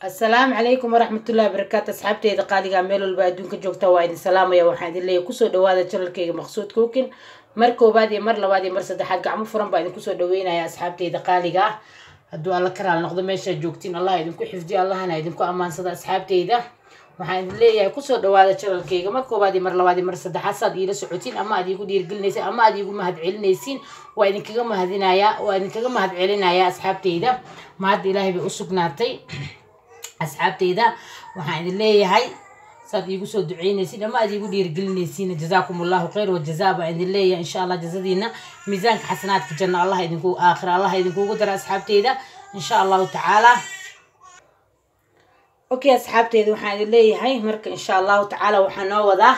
Asalaamu calaykum waraxmatullahi wabarakaatu. Asxaabteyda qaaliga meel walba adduunka joogta, waa idin salaamaya. Waxaan idin leeyahay kusoo dhawaada channelkayga Maqsuud Cooking. Mar koowaad iyo mar labaad iyo mar saddexaad gacmo furan baa idinku soo dhaweynaya, asxaabteyda qaaliga ah. Hadduu Alla ka raali noqdo, meeshaa joogtiin Allah idinku xifdiyo, Allahna idinku ammaansada. Asxaabteyda, waxaan idin leeyahay kusoo dhawaada channelkayga mar koowaad iyo mar labaad iyo mar saddexaad. Saad iila socotiin ama aad iigu dhiirgelinaysiin ama aad iigu mahad celinaysiin, waa idinkaga mahadinayaa, waa idinkaga mahad celinayaa, asxaabteyda. Mahadda Ilaahay bay u sugnaatay. Asxaabteyda, waxaan idin leeyahay saad iigu soo duceynaysiin ama aad iigu dhiirgelinaysiin, jazaakum Allahu khayr wajazaa baan idin leeyahay. Insha Allah jazadiina miisaanka xasanaadka janna Allah idinku aakhira Allah idinkugu dara, asxaabteyda, insha Allahu tacaala. Okay, asxaabteyda, waxaan idin leeyahay marka insha Allahu tacaala waxaa noo wadaa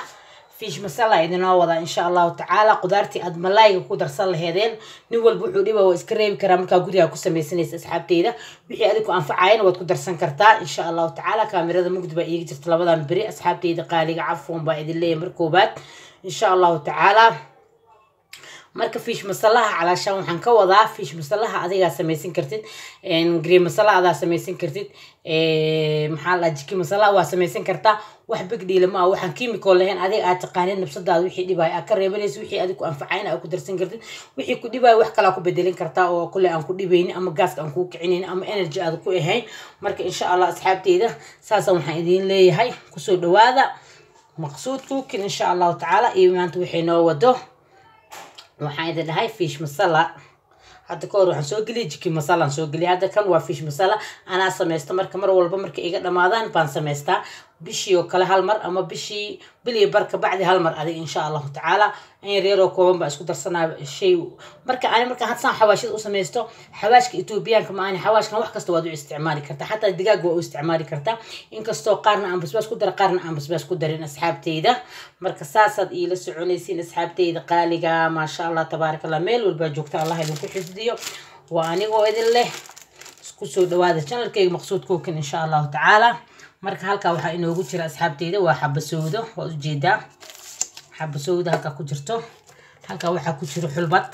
fish masala idinoo wadaa, insha Allahu tacaala. Qudaartii aad malayga ku darsan laheedeen, nin walba wuxuu dhiba waa iska reebi karaa markaa gurigaa ku sameysanaysa. Asxaabteyda, wixii adigu anfacayana waad ku darsan kartaa, insha Allahu tacaala. Kaamirada mugdi baa iiga jirta labadan beri, asxaabteyda qaaliga, cafwan baa idin leeyahay mar koobaad, insha Allahu tacaala. Marka fish masalaha calaashaan waxaan ka wadaa fish masalaha adigaa samaysan kartid, green masala adaa samaysan kartid, maxaa la chicken masala waa samaysan kartaa. Wax big deal ma ah, waxaan chemical lahayn, adiga aad taqaanid nafsadaada wixii dhibaayo aad ka reebanaysa, wixii adiga ku anfacayna aad ku darsan kartid, wixii ku dhibaayo wax kalaa ku bedelin kartaa oo kule aan ku dhibaynin ama gaaska aan kuu kicinaynin ama energy aad ku ahayn. Marka insha Allah, asxaabteyda, saasa waxaan idiin leeyahay kusoo dhawaada Maqsuud Cooking, insha Allahu tacaala. Iyo maanta waxay noo wado waxaan idin dhahay fish masala. Hadda ka hor waxaan soo geliyay chicken masalaan soo geliyay, hadda kan waa fish masala anaa sameysto. Marka mar walba marka iga dhamaadaan baan samaystaa, bishii oo kale hal mar ama bishii bil iyo bar kabacdi hal mar adig, insha Allahu tacaala. In yaryaroo kooban baa isku darsanaa shay. Marka ani marka hadsaan xawaashida u samaysto, xawaashka Etoobiyaanka ma ahani, xawaashkan wax kasta waad u isticmaali kartaa, xataa digaag waa u isticmaali kartaa, inkastoo qaarna aan basbaas ku dara, qaarna aan basbaas ku darin, asxaabteyda. Marka saasaad iila soconaysiin, asxaabteyda qaaliga. Maasha Allah, tabaaraka Allah, meel walbaa joogta Allah idinku xifdiyo. Waa anigoo idin leh kusoo dhawaada channelkayga Maqsuud Cooking, insha Allahu tacaala. Marka halkaa waxaa inoogu jira, asxaabteyda, waa xabasowdo, waad ujeedaa xabasowda halkaa ku jirto. Halkaa waxaa ku jiro xulbad.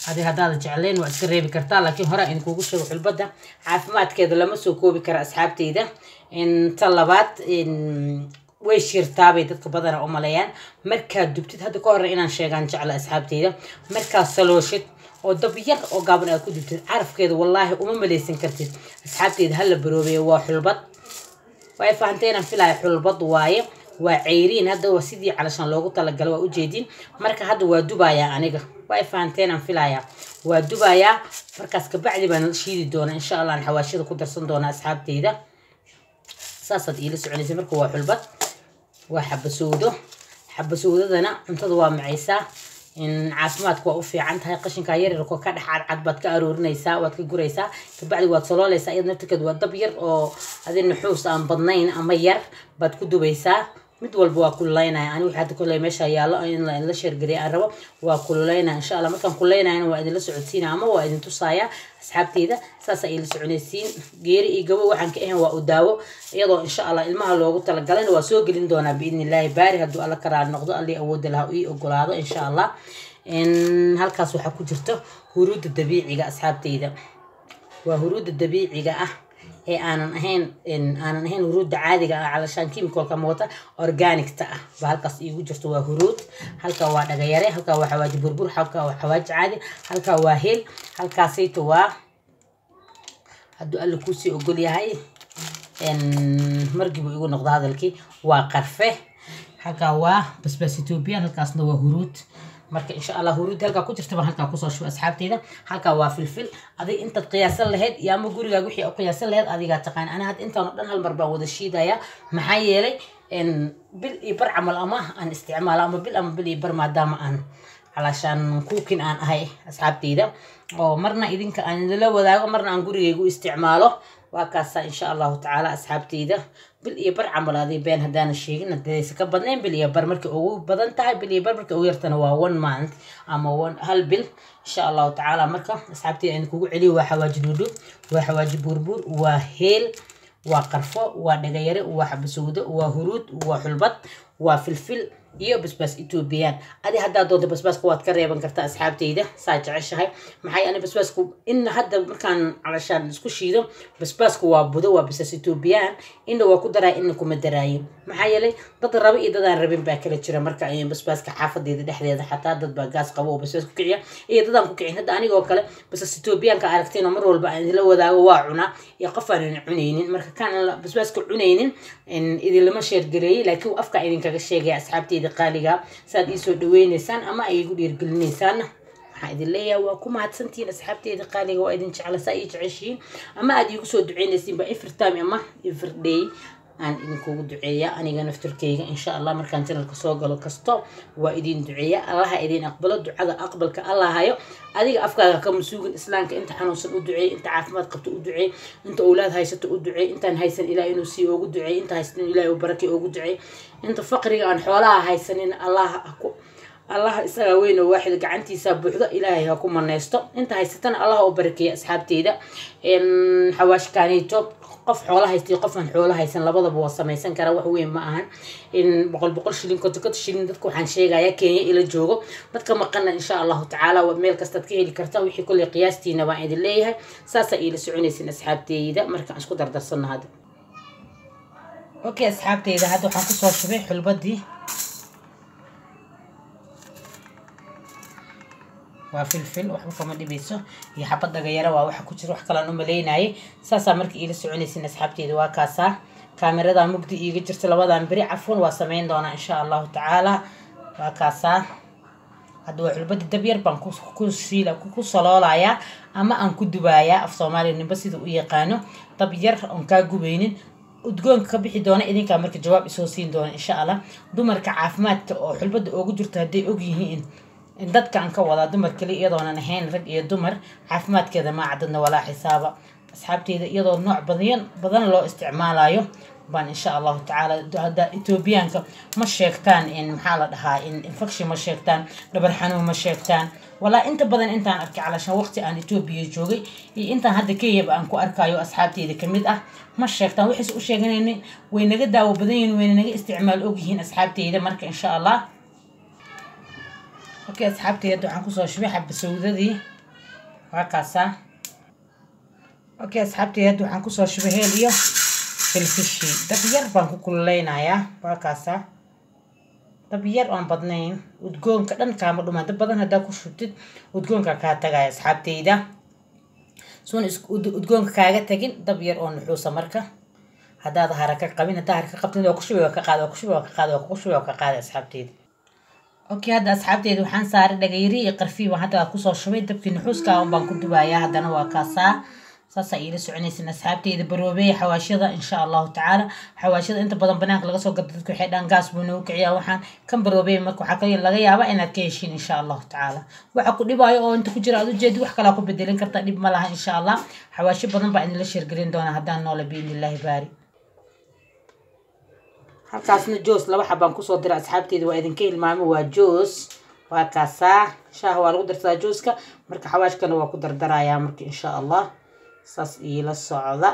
Adi haddaada jecleen waa iska reebi kartaa, laakiin hore idinkugu sheego xulbadda caafimaadkeeda lama soo koobi kara, asxaabteyda. Ta labaad, way shiirtaabay dadka badana u maleeyaan markaad dubtid. Hadda ka hore inaan sheegaan jecla, asxaabteyda, markaad salooshid oo dab yar oo gaaban aad ku dubtid, carafkeeda wallaahi uma maleysan kartid. Asxaabteyda, hala baroobeeyo. Waa xulbad, way fahanteen inaan filaya. Xulbad waaye, waa ceyriin. Hadda waa sidii calashaan loogu talagalay, waa ujeedin. Marka hadda waa dubayaa aniga, way fahanteen aan filayaa. Waa dubayaa, markaas kabacdi baan shiidi doonaa, insha Allah, aan xawaashida ku darsan doonaa. Asxaabteyda, saasaad iila soconaysa. Marka waa xulbad, waa xabasowdo. Xabasowdadana cuntada waa macaysaa, caafimaadku waa u fiican tahay. Qashinkaa yaryarko ka dhex cadcad baad ka aroorinaysaa, waad ka guraysaa, kabacdi waad soloolaysaa. Iyada naftirkeed waa dab yar oo adi nuxuus aan badnayn ama yar baad ku dubaysaa. Mid walba waa kululaynaya. Ani waxa hadda kolley meesha yaallo in la sheergariya aan rabo waa kululaynaya, insha Allah. Markaan kululaynayana waa idinla socodsiinaya ama waa idin tusaaya, asxaabteyda. Saas ay ila soconaysiin. Geeri iyo gabo waxaan ka ahayn waa u daawo. Iyadoo insha Allah ilmaha loogu talagalana waa soo gelin doonaa biidni Illaahi baari, hadduu Alla ka raali noqdo, Allii awoodda laha ii ogolaado, insha Allah. Halkaas waxaa ku jirto huruudda dabiiciga, asxaabteyda. Waa huruudda dabiiciga ah ee aanan ahayn huruudda caadiga ah, calashaan chemicalka moota, organicta ah baa halkaas iigu jirto. Waa huruud. Halkaa waa dhagayare, halkaa waa xawaaji burbur, halkaa waa xawaaji caadi, halkaa waa heel, halkaasayto waa, hadduu Alla kuusii ogol yahay, margii buu igu noqda hadalkii, waa qarfe. Halkaa waa basbaas Ethoobiyan, halkaasna waa huruud. Marka insha Allah huruud halkaa ku jirta baan halkaa kusoo shuba, asxaabteyda. Halkaa waa filfil. Adig intaad qiyaasan lahayd iyo ama gurigaaga wixii u qiyaasan lahayd adigaa taqaan. Ana hadda intaan oo dhan hal mar baan wada shiidaya, maxaa yeelay bil iyo bar camal ama aan isticmaalo ama bil iyo bar, maadaama aan calaashaan cooking aan ahay, asxaabteyda, oo marna idinka aan idinla wadaago, marna aan gurigayga u isticmaalo. Waa kaasa, insha Allahu tacaala, asxaabteyda. Bil iyo bar camal aday been haddaana sheegin, hadaysa ka badnayn bil iyo bar markay ugu badan tahay, bil iyo bar markay ugu yartana waa one month ama one hal bil, insha Allahu tacaala. Marka asxaabteyda, aan kugu celiyo: waa xawaaji dhuudhuub, waa xawaaji buurbuur, waa heel, waa qarfo, waa dhagayare, waa xabasowdo, waa huruud, waa xulbad, waa filfil. Iyo basbaas Ethiopian. Adi haddaa doonto basbaaska waad ka reeban kartaa, asxaabteyda, saa jeceshahay. Maxay ani basbaasku in hadda markaan calashaan isku shiido, basbaasku waa budo, waa basbaas Ethiopian. Inna waa ku daraaya, inna kuma daraayo. Maxaa yeelay dad raba iyo dad aan rabin baa kala jira. Marka basbaaska xaafadeeda dhexdeeda xataa dad baa gaas qabo oo basbaas ku kiciya iyo dad aan ku kicin. Hadda anigoo kale basbaas Ethiopianka aragteen oo mar walba aan idinla wadaago waa cunaa, iyo qof aanan cunaynin. Marka kaan basbaaska cunaynin idinlama sheergareeyey, laakiin afka idinkaga sheegaya, asxaabteyda qaaliga. Saad iisoo dhaweyneysaan ama ay igu dhiirgelinaysaan, waxaan idin leeyahay waa ku mahadsantihiin, asxaabteyda qaaliga. Waa idin jecla saa ii jeceshihiin ama aad iigu soo duceynaysiin ba every time ama every day aan idinkugu duceeya. Aniga nafturkeyga, insha Allah, markaan channelka soo galo kasto waa idin duceeya. Allaha idin aqbalo ducada, aqbalka Allah hayo. Adiga afkaaga kama suugin. Islaamka inta xanuunsan u duceey, inta caafimaad qabto u duceey, inta owlaad haysato u duceey, intaan haysan Ilaah inuu sii ugu duceey, inta haysan Ilaah uu barakay ugu duceey, inta faqriga aan xoolaha haysanin Allah ku Allah isagaa weyn oo waaxid, gacantiisa buuxdo, Ilaahay ha ku maneysto. Inta haysatana Allah u barakeeya. Asxaabteyda, xawaashkaanito qof xoolo haystay, qof aan xoolo haysan, labadaba waa samaysan karaa. Wax weyn ma ahan in 100 100 shilin, 50 50 shilin. Dadka waxaan sheegayaa Kenya ila joogo, dadka maqana insha Allahu tacaala meel kastaad ka heli kartaa wixii kolley qiyaastiina baan idin leeyahay. Saasaa iila soconaysin, asxaabteyda. Markaan isku dardarsano hadda. Okay, asxaabteyda, hadda waxaan kusoo shubay xulbadii, waa filfil, waxba kama dhibayso, iyo xabad dhagayara waa waxa ku jira, wax kalaan u malaynayay. Saasaa marka iila soconaysin, asxaabteyda. Waa kaasaa. Kaamirada mugdi iiga jirta labadan beri, cafwan, waa sameyn doonaa insha Allahu tacaala. Waa kaasaa. Hadda waa xulbadii, dab yar baan ku siila ku saloolayaa ama aan ku dubayaa, af Soomaaliya ninba sida u yaqaano. Dab yar oon kaa gubaynin, udgoonka ka bixi doona idinkaa marka jawaab isoo siin doona insha Allah. Dumarka caafimaadka oo xulbada oogu jirto hadday ogyihiin, dadka aan ka wadaa dumar kali iyadoonan ahayn, rag iyo dumar caafimaadkeeda ma cadadna walaa xisaaba, asxaabteyda. Iyadoo nooc badan badan loo isticmaalayo baan insha Allahu tacaala. Hadda Etoobiyaanka ma sheegtaan in maxaa la dhahaa, in infection ma sheegtaan, dhabar xanuun ma sheegtaan. Walaa inta badan intaan arkay calashan waqti aan Etoobiya joogay iyo intaan hadda Kenyaba aan ku arkayo asxaabteyda kamid ah, ma sheegtaan. Waxayse u sheeganaynin way naga daawo badan yihiin, wayna naga isticmaal ogyihiin, asxaabteyda. Marka insha Allah. Okay, asxaabteyda, hadda waxaan kusoo shubay xabasowdadii, waa kaasaa. Okay, asxaabteyda, hadda waxaan kusoo shubay heel iyo filfishii. Dab yar baan ku kululeynayaa, waa kaasaa, dab yar oon badnayn. Udgoonka dhan kaama dhumaan. Dab badan haddaa ku shubtid udgoonka kaa tagaya, asxaabteyda. Suun udgoonka kaaga tagin, dab yar oo nuxuusa. Marka haddaad haraka qabin, haddaa haraka qabtin waa ku shubay, waa ka qaada, waa ku shubay, waa ka qaada, waa ku shubay, waa ka qaada, asxaabteyda. Okay, hadda asxaabteyda waxaan saaray dhagayri iyo qarfii baan hadda kusoo shubay. Dabkii nuxuuska un baan ku dubayaa haddana, waa kaasaa. Saasaa iila soconaysin, asxaabteyda. Baroobeeya xawaashyada insha Allahu tacaala. Xawaashyada inta badan banaanka laga soo gato, dadka waxay dhahan gaas buu noogu kiciyaa. Waxaan kan baroobeeya. Marka waxaa kale laga yaabaa inaad ka heshiin insha Allahu tacaala. Waxa ku dhibaayo oo inta ku jira aad ujeedi, wax kalaa ku bedelin kartaa, dhib ma laha insha Allah. Xawaashyo badan baa idinla sheergelin doonaa haddaan noola biidnillaahi baari. Halkaasna joos laba xabaan kusoo diray, asxaabteyda, waa idinka hilmaamo. Waa joos, waa kaasaa. Shaaha waa lagu darsadaa jooska. Marka xawaashkana waa ku dardarayaa marka insha Allah. Saas iila socda.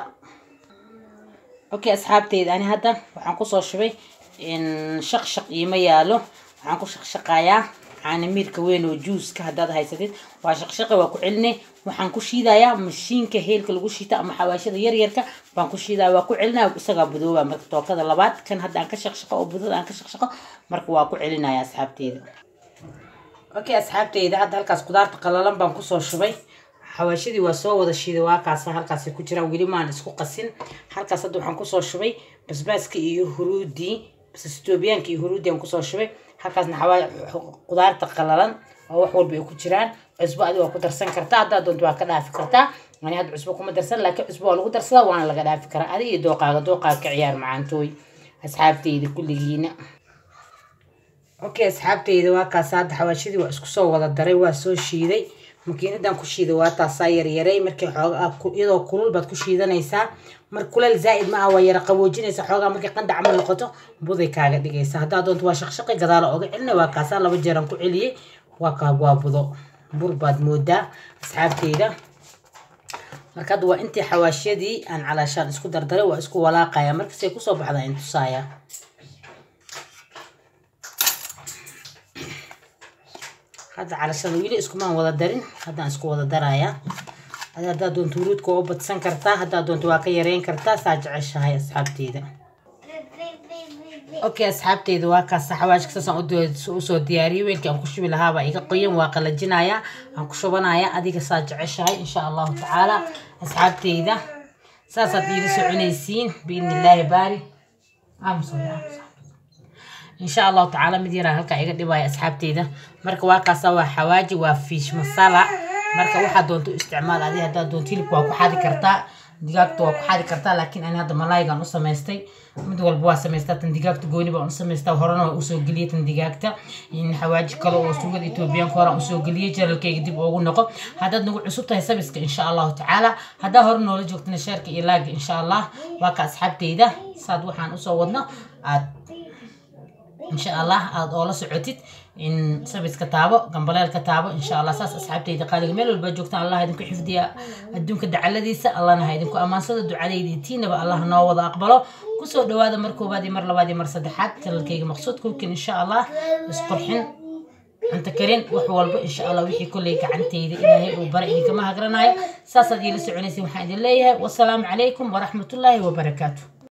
Okay, asxaabteyda, ani hadda waxaan kusoo shubay shaqshaq iima yaalo. Waxaan ku shaqshaqayaa caanamiirka weyn oo juuska. Haddaad haysatid waa shaqshaqa, waa ku celinay. Waxaan ku shiidayaa mashiinka heelka lagu shiita ama xawaashada yaryarka baan ku shiidaya, waa ku celinaya, isagaa budooba. Marka tookada labaad kan hadda aan ka shaqshaqo oo budada aan ka shaqshaqo, marka waa ku celinaya, asxaabteyda. Okay, asxaabteyda, hadda halkaas qudaarta qalalan baan kusoo shubay. Xawaashadii waa soo wada shiiday, waa kaasa, halkaasay ku jiraan, weli maan isku qasin. Halkaas hadda waxaan kusoo shubay basbaaska iyo huruudii, basbaas Etoobiyaanka iyo huruudii aan kusoo shubay. Halkaasna qudaarta qalalan oo wax walba ay ku jiraan. Cusbo adiga waa ku darsan kartaa, haddaad doonto waa ka dhaafi kartaa. Ani hadda cusbo kuma darsan, laakiin cusbo waa lagu darsadaa waana laga dhaafi karaa. Adiga iyo dooqaaga, dooqaaga ka ciyaar macaantooy, asxaabteyda kulligiina. Okay, asxaabteyda, waa kaas. Hadda xawaashadii waa isku soo wada daray, waa soo shiiday, makiinadan ku shiiday, waa taasaa yaryaray. Markii xoogaa iyadoo kulul baad ku shiidanaysaa. Mar kuleel zaa'id ma ah, waa yara qaboojinaysa xoogaa. Markay qandac camal noqoto buday kaaga dhigaysa. Haddaa doonto waa shaqshaqi, gadaala oga celina. Waa kaasaa, laba jeeraan ku celiyey, waa kaa, waa budo, bur baad moodaa, asxaabteyda. Marka hadda waa intii xawaashyadii aan calaashaan isku dardaray, waa isku walaaqaya. Markasay kusoo baxdaa in tusaaya. Hadda calashada weli iskumaan wada darin, haddaan isku wada darayaa. Haddaad doonto huruudka waa u badsan kartaa, haddaad doonto waa ka yareyn kartaa, saa jeceshahay asxaabteyda. Okay asxaabteyda, waa kaas xawaajka saasaan usoo diyaariyey. Weelkii aan ku shubi lahaabaa iga qoyan, waa qalajinayaa, aan ku shubanayaa. Adiga saa jeceshahay insha Allahu tacaala. Asxaabteyda, saasaad iila soconaysiin biidni Illaahi baari. Aamus aamus insha Allahu tacaala. Mid yaraa halkaa iga dhibaya asxaabteyda. Marka waa kaasa, waa xawaaji, waa fish masala. Marka waxaad doonto u isticmaal adi. Haddaad doonto hilibka waa ku xadi kartaa, digaagta waa ku xadi kartaa, laakiin ani hadda malaaygaan u samaystay. Mid walba waa samaystaa. Tan digaagta gooni baan u samaystaa, horena waa usoo geliyay tan digaagta. Xawaaji kale oo suugada Etoobiyaanka horaan usoo geliyay, channelkayga dib ugu noqo haddaad nagu cusub tahay subscribe-ka insha Allahu tacaala. Haddaa hore noola joogtana share-ka iyo like-ga insha Allah. Waa ka asxaabteyda, saad waxaan usoo wadno aad insha Allah aada oola socotid, in subscribe-ka taabo, gambaleelka taabo insha Allah. Saas asxaabteyda qaaliga, meel walba joogtaan Allah idinku xifdiya adduunka dacaladiisa, Allahna ha idinku ammaansado. Ducadayda tiinaba Allah noo wada aqbalo. Kusoo dhawaada mar koobaad iyo mar labaad iyo mar saddexaad channelkayga Maqsuud Cooking insha Allah. Isqurxin, cunto karin, wax walba insha Allah, wixii kolley gacanteyda Ilaahay uu bara idinkama hagranayo. Saasaad iila soconaysa. Waxaan idin leeyahay wasalaamu calaykum waraxmatullaahi wabarakaatu.